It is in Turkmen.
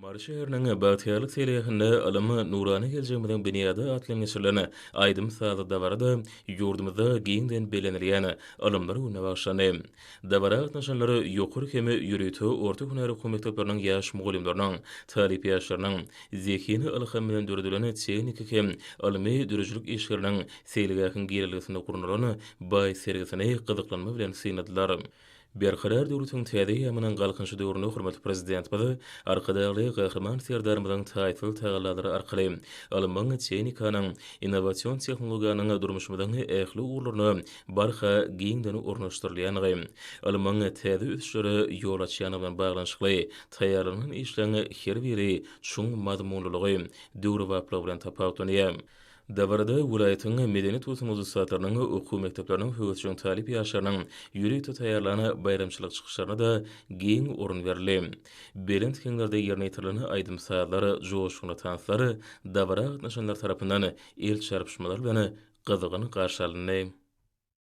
Mary şäheriniň Bagtyýarlyk seýilgähinde Ylym, nurana geljegimiziň binýady atly geçirilen aýdym-sazly dabara-da ýurdumyzda giňden bellenilýän Ylymlar gününe bagyşlandy. Dabara gatnaşanlar ýokary hem ýörite orta hünär okuw mekdepleriniň ýaş mugallymlarynyň, talyp ýaşlarynyň zehini ylham bilen döredilen tehniki hem ylmy döredijilik işleriniň seýilgähiň girelgesinde gurnalan baý sergisini gyzyklanma bilen synladylar. Berkarar döwletiň täze eýýamynyň Galkynyşy döwründe hormatly Prezidentimiz Arkadagly Gahryman Serdarymyzyň taýsyz tagallalary arkaly ylmyň, tehnikanyň, innowasion tehnologiýanyň durmuşymyzyň ähli ugurlaryna barha giňden ornaşdyrylýandygy, ylmyň täze ösüşlere ýol açýandygy bilen baglanyşykly taýýarlanan işleň her biri çuň mazmunlylygy, döwrebaplygy bilen tapawutlanýar. Dabarada welaýatyň medeniýet we sungat ussatlarynyň, okuw mekdepleriniň höwesjeň talyp ýaşlarynyň ýörite taýýarlan baýramçylyk çykyşlaryna-da giň orun berildi. Belent heňlerde ýerine ýetirilen aýdym-sazlar, joşgunly tanslar dabara gatnaşanlar tarapyndan el çarpyşmalar bilen gyzgyn garşy alyndy.